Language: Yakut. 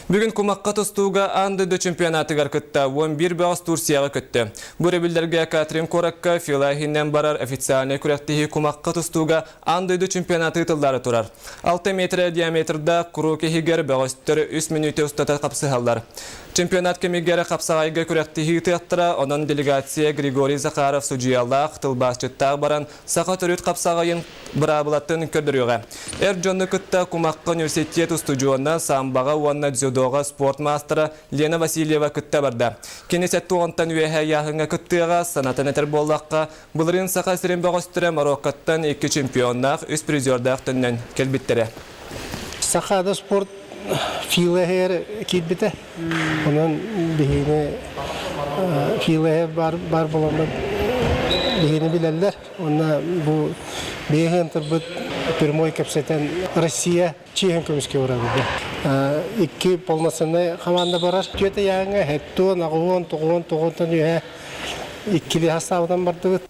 Бүгүн кумахха тустууга аан дойду чемпионатыгар кытта 11 бөҕөс Турцияҕа көттө. Бу өрөбүллэргэ Катрин куоракка Фила иһинэн барар официальнай күрэхтэһии кумахха тустууга аан дойду чемпионаты ыытыллаары турар. 6 метр диаметрдаах курук иһигэр бөҕөстөр 3 мүнүүтэ устата хапсыһаллар. Чемпионат кэмигэр хапсаҕайга күрэхтэһии ыытыахтара, онон делегация Григорий Захаров судьуйалаах, тылбаасчыттаах баран саха төрүт хапсаҕайын быраабылатын көрдөрүөҕэ. Эр дьону кытта Кумахха университет устудьуона, самбаҕа уонна дзюдоҕа спорт маастара Лена Васильева кытта барда. Кини сэттэ үөһэ ыйааһыҥҥа кыттыаҕа, санатан этэр буоллахха, былырыын Саха сирин бөҕөстөрө Мароккоттан икки чемпионнаах, үс призердаах төннөн кэлбиттэрэ. Сахаада спорт филэһэр киирбитэ. Онон биһиги филэһэ бар, бар буоламмыт биһигини билэллэр. Уонна бу биэһин турбут прямой кэпсэтэн Россия чиэһин көмүскэ барабыт. Икки полноценный команда барар. Түөт ыйааҥҥа хэттуон, аҕыһуон, тоҕуон, тоҕуонтан үһэ иккили хастаабытан бардыбыт.